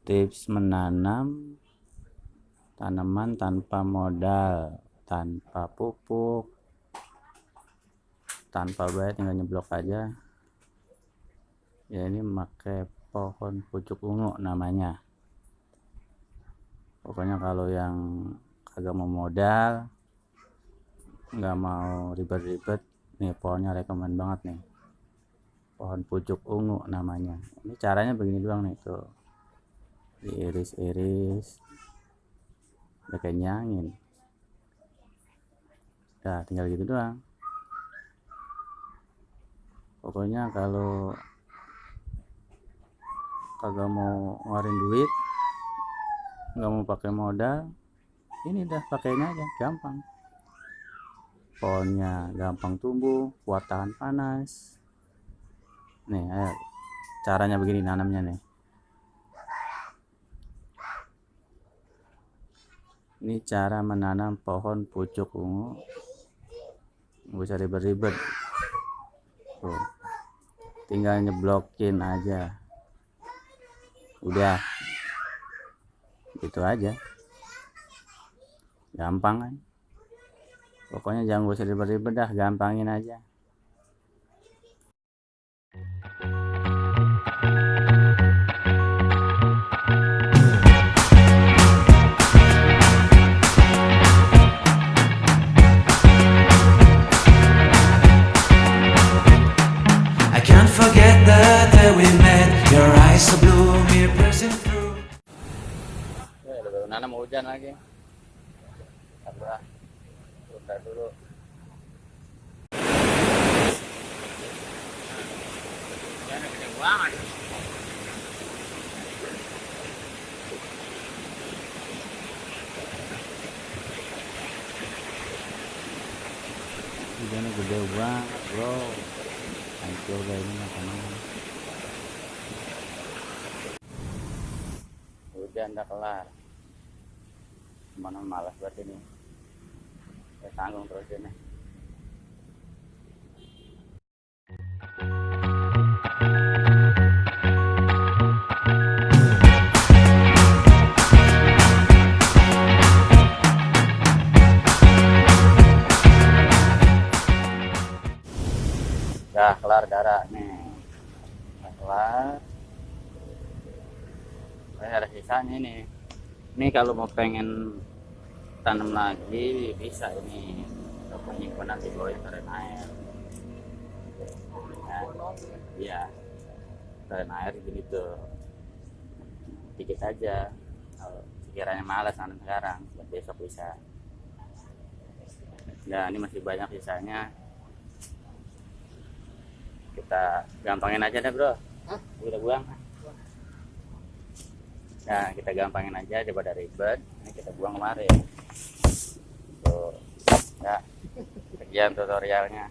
Tips menanam tanaman tanpa modal, tanpa pupuk, tanpa bayar, tinggal nyeblok aja. Ya, ini memakai pohon pucuk ungu namanya. Pokoknya kalau yang kagak mau modal, nggak mau ribet-ribet, nih pohonnya rekomen banget nih. Pohon pucuk ungu namanya. Ini caranya begini doang nih, tuh. Diiris-iris, dikenyangin. Nah, tinggal gitu doang. Pokoknya kalau kagak mau ngeluarin duit, nggak mau pakai modal, ini dah pakein aja, gampang. Pohonnya gampang tumbuh, kuat tahan panas. Nih, ayo, caranya begini nanamnya nih. Ini cara menanam pohon pucuk ungu, nggak usah ribet-ribet. Tuh, tinggal nyeblokin aja, udah gitu aja, gampang kan. Pokoknya jangan usah ribet-ribet dah, gampangin aja. I can't forget the day we met. Your eyes so blue, me pressing through. Udah baru nanam hujan lagi. Sabar, tunda dulu. Hujannya gede banget. Hujannya gede banget, bro. Hancur gak ini makanan. Hujan udah kelar. Mana malas buat ini. Ya tanggung terus ini. Udah kelar darah nih. Udah kelar. Ada sisanya ini. Ini kalau mau pengen tanam lagi bisa ini. Penyimpanan di bawah teren air. Nah, iya, teren air gini tuh. Dikit aja. Kalau sekiranya malas nanam sekarang, buat besok bisa. Nah, ini masih banyak sisanya. Kita gampangin aja deh, bro. Udah buang. Nah, kita gampangin aja daripada ribet. Ini kita buang kemarin. Tuh. Ya, sekian tutorialnya.